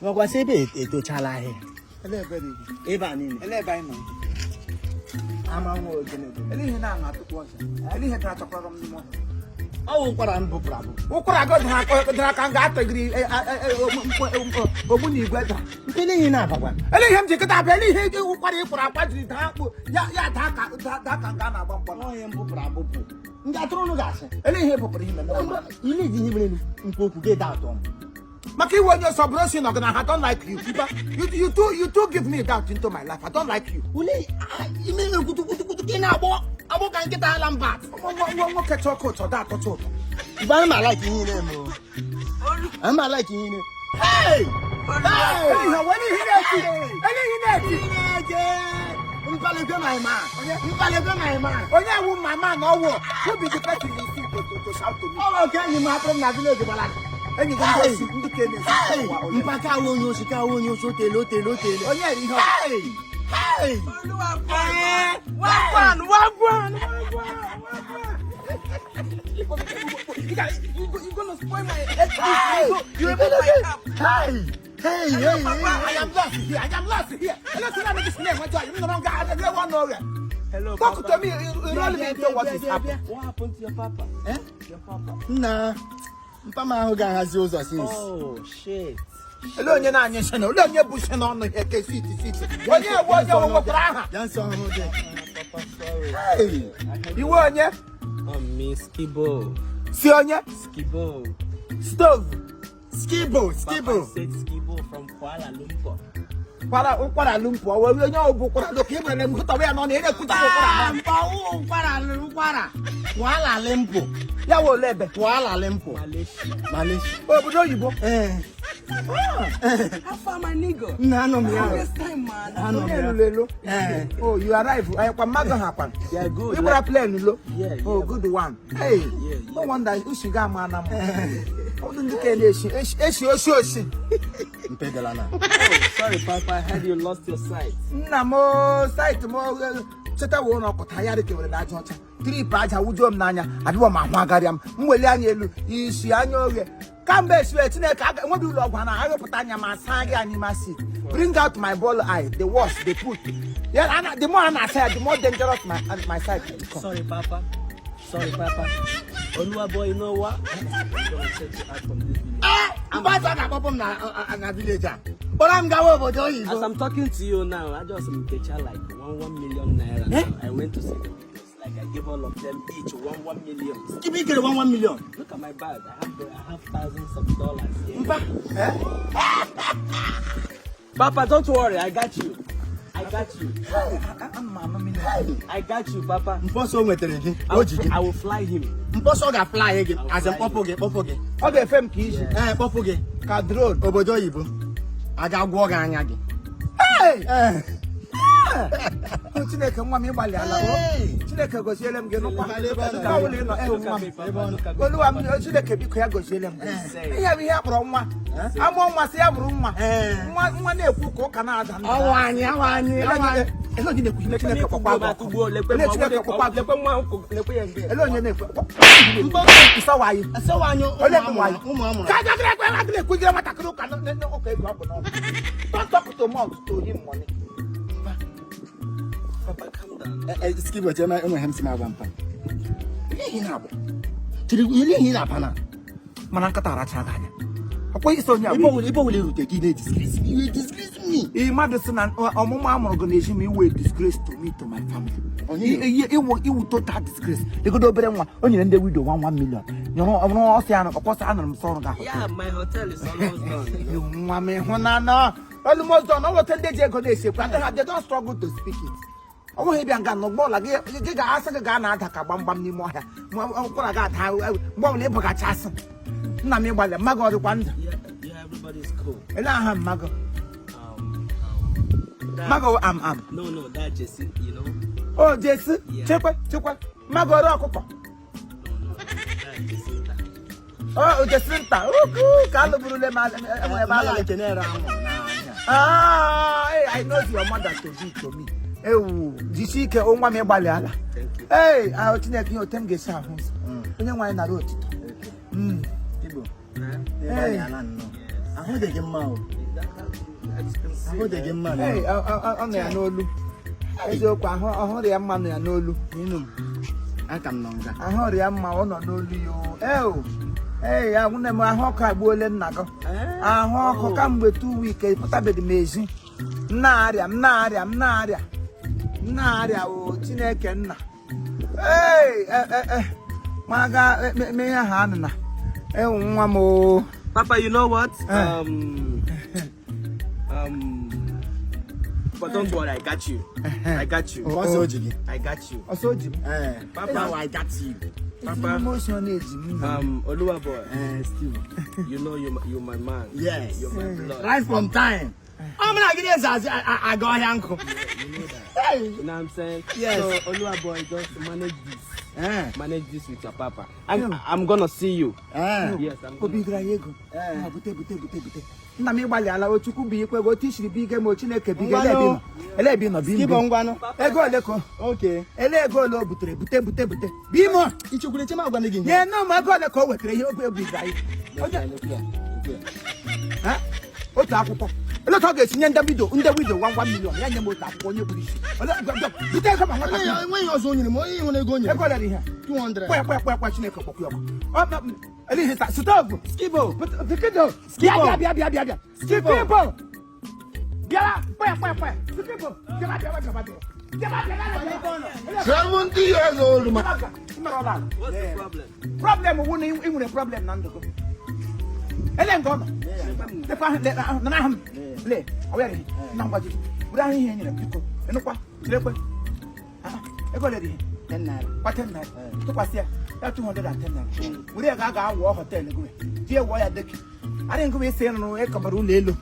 Nwekwasị ebe etochala ahịa. Ele ebe dị gị? Ebe a niile. Ele ebe anyị nọ? Ama nwa ogene. Ele ihe na-aṅụ atụkwu ọzọ? Ele ihe dara chọkwara m n'ime ọhịa? Ọ wụ ụkwara m bụpụrụ abụ. Ụkwara gị dara ka m ga-atọgiri ogbunigwe dara. Nke n'ihi na-abakwa. Ele ihe m ji kịta abịa, ele ihe ụkwara ịkwara akwa jiri daa akpụ ya ya daa ka daa ka nga na-agba mkpọ. Onye m bụpụrụ abụpụ. Ndị atụrụ ga-asị. Ele ihe bụpụrụ ihe mere. Ile ji ihe mere nkwu okwu gị daa atọ m. Maka iwe onye ọsọ bụrụ si nọ gị na I don't like you. You too give me doubt into my life. I don't like you. Ule ime kwutukwutukwutu ka ị na-agbọ agbọ ka nkịta ala mba. Nwa nwoke chọọ ka ụtọ daa atọcha ụtọ. Mgbe ana m a-like ihe na-eme o. Ana m a-like ihe na. Hey! Hey! Ele ihe were ihe na-eti. Ele ihe na-eti. Chineke! Mpalekwe my man. Mpalekwe my man. Onye ewu mama na ọwụ who be the person you see to shout to me? Ọ bụ nke enyi m hapụrụ m na village gbara. Enyi gị ndị osi ndị ka na-esi Hey! ụwa onye. Mpaka awụ onye osi ka awụ onye osi otele otele otele. Onye eri ihe ọ Hey! Hey! Wagwan, wagwan, wagwan. You gonna spoil my head. You remove my cap. Hey! Hey! Hey! I Hey! am lost here. I am lost here. Ele sị na ndị na-enwe joy. M nọrọ nga adịghị nwa n'oge. Hello, Talk Papa. to me. You roll me into what is happening. What happened to your papa? Eh? Your papa. Nna, mpa m ahụ ga-ahazi ụzọ since. Oh shit. Ele onye na-anya nsị na ole onye bụ nsị n'ọnụ ihe ke siti siti. Onye ewu onye nwekwara aha. Ya nsọ ọhụrụ dị. Papa, sorry. Hey! Iwe onye Me Skibo. si onye Skibo. stove Skibo, Papa skibo. said Skibo from Kuala Lumpur. Kwara ụkwara lumpu ọ wee onye ọ bụ ụkwara loka ị nwere m hụtawa ya n'ọnụ ị na-ekwuta ụkwara Ah, mpa ụkwara ụkwara. Kuala Lumpur. Ya wụ ole ebe? Kuala Lumpur. Malaysia. Malaysia. Obodo oyibo. Eh. How far, my nigga? Nna anọ m ya. This time, man. Anọ m Onye ya. lụrụ elu. Eh. Oh, you arrive. Anyị kwa mmadụ ha kwa. Yeah, good. Ị gbara plane lo. Yeah, Oh, yeah. good one. Hey, Yeah. no wonder ushi ga ama na m. Ọ bụ ndị ka na-eshi eshi oshi oshi. Mpegala na. Oh, sorry, Papa. I heard you lost your sight. Nna m o, sight m o, cheta wee ụlọ ọkụta ya dị ka were aja ọcha. Trip aja wujuo m n'anya, adịbọ m ahụ agarịa m. M weli anya elu, isi anya oghe. Kamgbe esiwe Chineke enweghị ụlọ ọgwụ a na-aghọpụta anya ma asa gị anya ma si. Bring out my ball eye, the wash, the put. Yeah, and the more I na-asa ya, the more dangerous my sight become. Sorry, Papa. Sorry, Papa. Oluwa boy, you know what? I'm gonna set you out from this village. Eh, mpa ọsọ ga-akpọpụ m na village a. Kpọrọ m gawa obodo As oyibo. I'm talking to you now, I just kecha like 1 1 million naira. Eh? Now. I went to see the widows. Like I gave all of them each 1 1 million. Kibi ikere 1 1 million. Look at my bag. I have thousands of dollars here. Mpa. Eh? Papa, don't worry. I got you. I got you. Hey. I got you, Papa. Mpa ọsọ o nwetara gị. I O will, ji gị. I will fly him. Mpa ọsọ ga-fly gị. Azị mkpọpụ gị, kpọpụ gị. Ọ ga-efe m ka iji. Ee, kpọpụ gị. Ka drone. Obodo oyibo. A ga-agwọ gị anya gị. Hey! Ee. Oh, Chineke nwa m ịgbalị ala o. Hey! Chineke goziele m gị nụkwa. Ebe ọ nọ. Nke ọbụla ị nọ, eh, nwa m. Oluwa m, Chineke biko ya goziele m gị. Ihe bụ ihe a kpọrọ nwa. Amụọ nwa sị ya bụrụ nwa. Ee. Nwa nwa na-ekwu ka ụka na-ada ndụ. Ọwụ anyị, ọwụ anyị, ọwụ anyị. Ele onye na-ekwu ihe Chineke kpọkwa gị ọkụ. Ele Chineke kpọkwa gị. Lekwe nwa nkwụ, lekwe ya nge. Ele onye na-ekwu. Ịsawa anyị. Asawa anyị Ole ụmụ bụ nwaanyị? amụrụ ụmụ amụrụ. Ka agagịrị ekwe agịrị ekwugide nwatakịrị ụka n'ụka ego ọ bụ n'ọnụ. Don't talk to mouth to him money. Papa, calm down. Skibo chema enwe hem si m agwa mpa. Ile ihe na-abụ. Chiri ile ihe na-aba na. Mana nkata aracha gị anya. Ọkwa isi onye Ebe abụ. ọbụla ebe ọbụla erute gị na-edisgrace me. You disgrace me. Ị mmadụ sị na ọmụmụ a mụrụ gị na-eji m iwe disgrace to me, to my family. Onye Iwu total disgrace. Legodo obere nwa o nyere ndị widow 1 1 million. Nyụrụ ọrụ ọsị anụ ọkwọsị anụrụ m sọ ọrụ gị. Yeah, my hotel is almost done. Nwa m ịhụnanya almost done. Ọ nweta ndị ji ego na-esekwu adịghị, they don't struggle to speak it. Ọ nweghị ịbịa nga n'ụgbọala gị gị ga-asị gị gaa na-ada ka gbamgbam n'ime ọhịa ma ụkwara gị ada mgbe ọbụla ịbụgacha asị. Nna m ịgbalị mma gị ọ dịkwa ndụ? Yeah, everybody's cool. Ele aha mma gị? That, Mma gị am am. No, that Jesse, you know. O jesi. Yeah. Chekwe chekwe mma gị ọrụ ọkụkọ. No, that Jacinta. O jesi nta ukwu ka alụburule m ebe Ala ala. ekene ere anwụ n'anya. Ah, hey, I know your mother to be to me. Ewu, jisie ike o nwa m ịgbalị ala. Thank you. Ee, ahụ Chineke ihe ote m ga-esi ahụ ụzọ. Onye nwaanyị nara otito. Igbo. Eh? Ịgbalịala nnọọ. Yes. Ahụ dị gị mma o. As you can see, Ahụ dị gị man. mma na. Hey, ọ nọ ya n'olu. Eziokwu, ahụ ọhụrụ ya mma nọ ya n'olu. Nínú m. Aka m nọ nga. Ahụ ya mma, ọ nọ n'olu ya o. Eo. Ee, ya nwunye m, ahụ ọkụ agbuole nna gị. Eh? Ahụ ọkụ. Oh. Kamgbe 2 week pụtabeghị m ezi. M na-arịa, m na-arịa, m na-arịa, m na-arịa o. Chineke nna, ee e e ma ga eme ihe ha anụ na ewu nwa m o. Papa, you know what? Eh. But don't worry, I got you. I got you. Ọsọ o ji gị. I got you. Ọsọ o ji m. Ee. Papa. Now I got you. Papa. Emotion na-eji m nna. Oluwa boy, Ee, Steve. you know you my man. Yes. You're my blood. Right from time. Ọ mụ na gị na-eze azụ aga ọhịa nkụ. Hey. You know what I'm saying? Yes. So Oluwa boy, just manage this. Ee. Manage this with your papa. I'm gonna see you. Ee. Yes, I'm Obi gonna. gara ya ego. Ee. Ma bute, bute, bute, bute. Nna m, ịgbalịala o. Chukwu bụ ikwe gị otu isiri bụ ike ma o Chineke bụ ike. Ngwanụ. Ele ebe ị nọ? Ele ebe ị nọ? Bi Skibo mbi. ngwanụ. Ego ole ka Okay. ele ego ole o butere? Bute, bute, bute bimo. Ichekwuru eche m agwa gị ihe. Nye nne m ego ole ka o wetara ihe obi obi gara ya. Look here, look here, look here. Ha? Otu akwụkwọ, ele otu ọ ga-esi nye ndị widow, ndị widow 1 1 million, ya nye m otu akwụkwọ? Onye gburu isi. Bute ego ma nwata. Enweghị ọzọ o nyere m, onye nwere ego o nyere. Ego ole dị ihe? 200. Kwe kwe kwe kwe. Chineke kpọkwa ọkụ. Ele ihe stove. Skibo. Skibo. Skibo. Bịa, bịa, bịa, bịa, bịa. Skibo. Skibo. Bịa, kwe kwe kwe. Skibo. Bịa, bịa, bịa, bịa, bịa. Bịa, bịa, bịa, bịa. 70 years old man. What's the problem? Problem wụ na ị nwere problem na ndụ gị. Ele nga ọ nọ. Lekwa ahụ, ahụ, nara ahụ m. Lee, ọ ya dị na ngwaji. Were ahụ ihe e nyere m, biko. Ịnụkwa, chirekwe. Ah, ego ole dị ihe? 10 naira. Kwa 10 naira. Tụkwasị ya, ya 210 naira. Were ya ga wụọ hotel gị. Tie wụọ ya deki. Adịghị nkụ isi rụrụ ịkọbara ụlọ elu.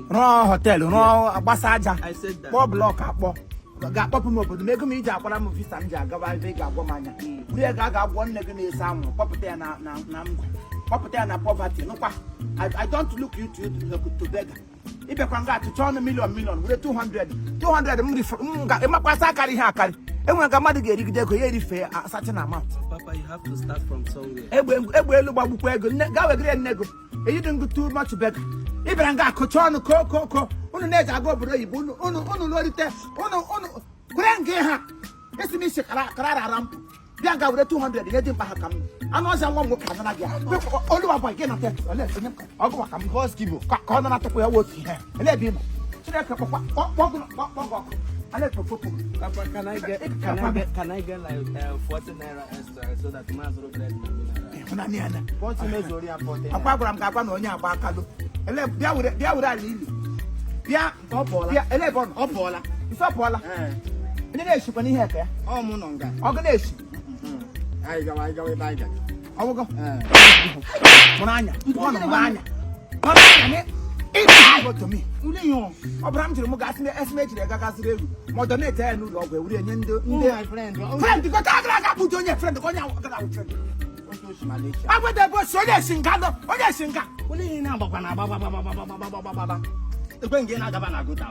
Rụọ hotel, rụọ agbasa aja. I said that. Kpọọ block akpọ. Ga-akpọpụ m obodo m, ego m iji akwara m visa m ji agawa ebe ị ga-agwọ m anya. Were ya ga agwọ nne gị na-ese anwụrụ, kpọpụta ya na ngwa. Kpọpụta ya na poverty, nụkwa. I don't look you to beggar. Ịbịakwa nga atụcha ọnụ million million, were 200 200 m m ga ịmakwasị akarị ihe akarị. Enwere ka mmadụ ga-erigide ego ya erifee a certain amount. Papa, you have to start from somewhere. Egbe egbe elu gbagbukwa ego nne gaa wegere nne ego eyidi ngụ too much beggar. Ị bịara nga akụcha ọnụ ko ko ko. Unu na-eji aga obodo oyibo, unu lorite unu kwere nga ha esi m isi kara kara ara mpụ. Bịa nga were 200 nye dị mkpa ha ka m anụ ọzọ nwa m nwoke anara gị. Oluwa boy, gị nata ole onye m ka ọgụ ka m Bọs Skibo. ka ọ nara tụkwa ya wụ otu ihe. Ele ebe ị nọ? Chineke kpọkwa kpọgụ kpọgụ ọkụ a na-ekpofopụ. Papa, can I get like 40 naira extra so that Mazuru bread na mineral? Ịhụnanya ya na Bọs mezuru ya 40. Akwa gwara m ga-agwa na onye agba akalụ. Ele bịa were, bịa were ala ili bịa. Ọ pụọla. Bịa, ele ebe ọ nọ? Ọ pụọla. Ife ọ pụọla. Ee. Onye na-eshikwa n'ihe ka ya? Ọ mụ nọ nga. Ọgụ na-eshi. Anyị gawa, anyị gawa ebe anyị gara. Ọgwụgwọ. Ee. Mụrụ anya, ọ nọ, mụrụ anya, mụrụ anya na ịgụ to me. Ule ihe ọ. Ọ bụrụ m jiri m gasị esi m ejiri ega gaziri egwu ma ọ donate ya n'ụlọ ọgwụ ewuri enye ndị Ndị ndị my friend. Friend gota agara aga kpụta onye friend ka onye agara awụ friend. Otu osi Malaysia. Agwada ebe osi onye esi nga nọ, onye esi nga. Ule ihe na-agbakwa na agba gba gba gba gba gba gba gba gba. Ekwe nke na-agaba na gota.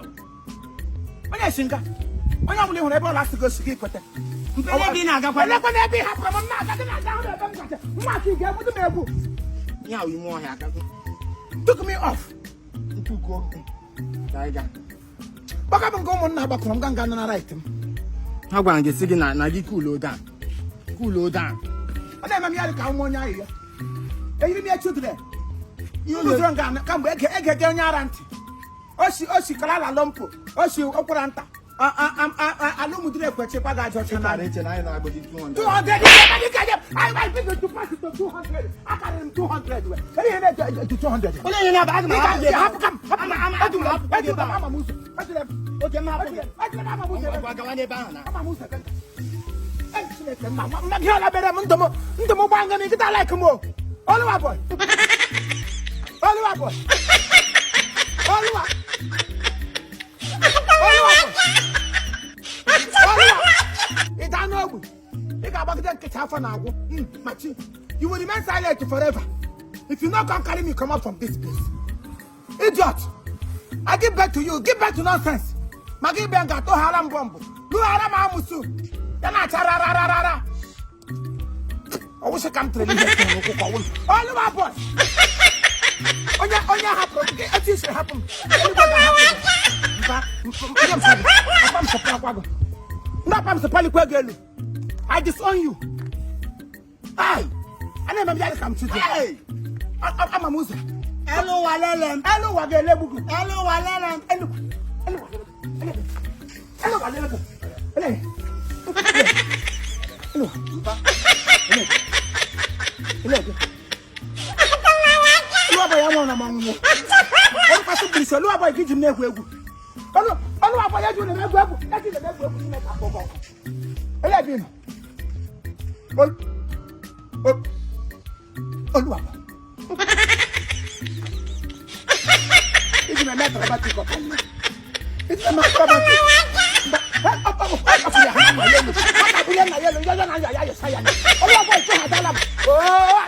Onye esi nga, onye ọbụla ị hụrụ ebe ọ lasị gosi gị kweta. Mpele ebe ị na-agakwa. Elekwa n'ebe ị hapụrụ m na-aga gị na-aga hụ ebe m gacha nwa aka ị ga-egbudu m egbu. Ya wụ ime ọhịa aka. Took me off. Ntuko. Ka anyị gaa. Gbaka m nke ụmụnna gbakọrọ m ga nga nọ na right m. Ha gwara gị sị gị na gị cool down. Cool down. Ọ na-eme m ya dị ka ụmụ onye ahụ ya eyiri m ya children ụzọrọ nga kamgbe ege ege onye ara ntị osi osi kara ala lọmpụ osi ụkwara nta alụmdiri ekwechekwa gị aja ọcha Ị n'anya. eche na anyị na-agbadi 200. 200 ihe dị ka I think to pass it to 200, akarịrị m 200 we ele ihe na-eji 200. Onye ihe na-aba aga m Ị ahapụ gị ebe a. ga-ahapụ ka m Ama hapụ gị ebe a. ama m ụzọ ejire m. Oke m hapụ gị. Ejire m ama m ụzọ. Ngwa, gawa n'ebe ahụ na. Ama m ụzọ ebe nta. Ei, Chineke nna mma gị ọla bere m ndụ m, ndụ m gba nga m nkịta like m o. Oluwa boy, Oluwa boy, Oluwa, Oluwa boy, Oluwa, ị daa n'ogbe ị ga-agbagide nkịta afọ na-agwụ. Machi, you will remain silent forever if you no come carry me comot from this place. Idiot! I give birth to you, give birth to nonsense. Ma gị bịa nga tụghara m bọmbụ, lụghara m amụsụ ya na-acha rarararara. Ọwụsị ka m tere ihe tụrụ n'ụkwụ ka ọwụlụ. Oluwa boy. Onye onye hapụrụ gị etu i siri hapụ m, eluigwe ga-ahapụ gị. Mpa, onye m sị gị, papa m sọpụrụ gị. Ndị papa m sọpalikwa gị elu. I disown you. Ai, a na-eme m ya dị ka m chụjụ. Ama m ụzọ. Elu ụwa lele m. Elu ụwa ga-elegbu gị. Elu ụwa lele m. Elu elu ụwa ga-elegbu gị. Elu ụwa ga-elegbu gị. Elu elu ụwa. Elu elu. Oluwabọ ya nwụrụ na m ọnwụnwụ. Olùkọ́sí bìrìsì Oluwabọ yìí ji m na-egwu egwu. Oluwabọ ya ji na egwu egwu. Ya ji na egwu egwu Chineke akpọ gị ọkụ. Ele ebe ị nọ? Oluwabọ. Iji m eme acrobatic ọka nne. Iji m eme acrobatic. Oluwabọ ìtú ha dala m. Ooo!